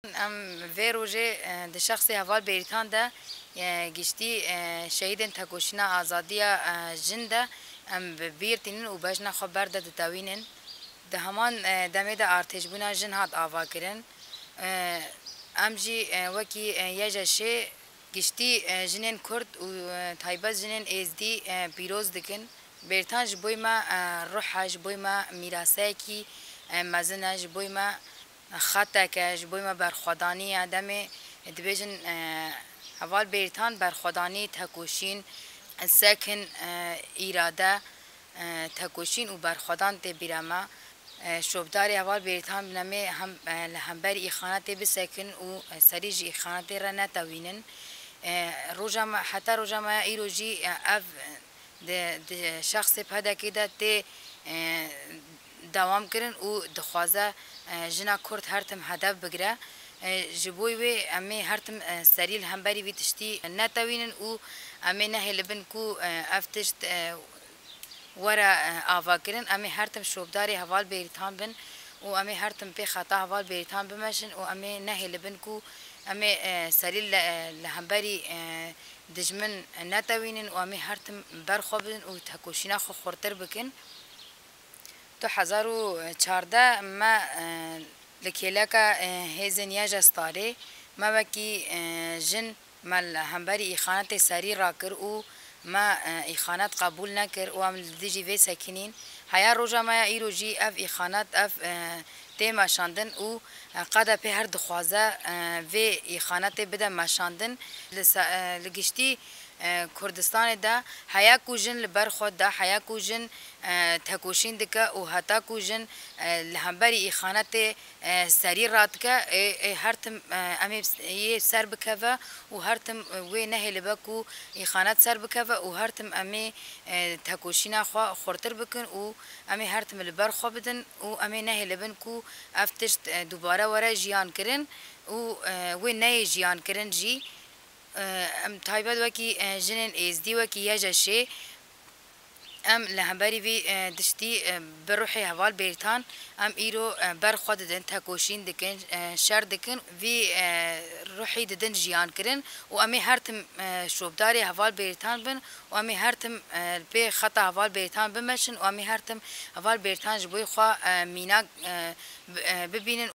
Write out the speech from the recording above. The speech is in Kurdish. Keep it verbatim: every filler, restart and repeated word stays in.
Em vê rojê, e, di şexsê Heval Bêrîtan de, e, giştî, e, şehîdên tekoşîna azadiya, e, jin de em bi bîr tînin û bejna xwe ber de ditewînin. Di heman, e, demê de artêşbûna jin hat avakirin. E, em jî, e, wekî, e, Y J Şê giştî, e, jinên Kurd û, e, taybet jinên Êzdî, e, pîroz dikin. Bêrîtan ji bo me, e, ruh e, ji bo me mîraseyekî, e, mezin e, ji bo me xetek e, ji bo me berxwedanî ye. Demê dibêjin, e, Heval Bêrîtan berxwedanî, tekoşîn, sekin, e, îrade, e, tekoşîn û berxwedan tê bîra me. E, şopdarê Heval Bêrîtan bin em ê hem, e, li hemberî îxanetê bisekin û, e, serî ji îxanetê re netewînin. E, roja me, heta roja me ya îro jî, e, ev, e, di, di şexsê P D K'ê de tê, e, dewam kirin û dixwaze, e, jina Kurd her tim hedef bigire. E, ji bo wê em ê her tim, e, serî li hemberî vî tiştî netewînin û em ê nehêlibin ku, e, ev tişt, e, were, e, avakirin. Em ê her tim şopdarê Heval Bêrîtan bin û em ê her tim pê xeta Heval Bêrîtan bimeşin û em ê nehêlibin ku em ê, e, serî li, e, li hemberî, e, dijmin netewînin û em ê her tim ber xwe bidin û tekoşîna xwe xurtir bikin. Du hezar û çardeh me, e, li kêleka, e, hêzên Y J Starê me wekî, e, jin me li hemberî îxanetê serî rakir û me, e, îxanet qebûl nekir û em li dijî vê sekinîn. Heya roja me ya îro jî ev îxanet, ev, e, tê meşandin û, e, K D P her dixwaze, e, vê îxanetê bide meşandin. Li se-, e, li giştî, e, Kurdistanê de heya ku jin li ber xwe de, heya ku jin, e, tekoşîn dike û heta ku jin, e, li hemberî îxanetê, e, serî radike, ê, ê her tim, e, em ê yê ser bikeve û her tim, e, wê nehêlibe ku îxanet ser bikeve û her tim em ê, e, tekoşîna xwe xurtir bikin û em ê her tim li ber xwe bidin û em ê nehêlibin ku ev tişt, e, dubare were jiyan kirin û, e, wê neyê jiyan kirin jî. E, em taybet wekî, e, jinên Êzdî, wekî Y J Şê, em li hemberî vî, e, tiştî, e, bi ruhê Heval Bêrîtan, em îro, e, ber xwe didin, tekoşîn dikin, e, şer dikin, vî, e, ruhî didin jiyan kirin û em ê her tim, e, şopdarê Heval Bêrîtan bin û em ê her tim, e, pê xeta Heval Bêrîtan bimeşin û em ê her tim Heval Bêrîtan ji bo xwe, e, mînak, e, bi-, e, bibînin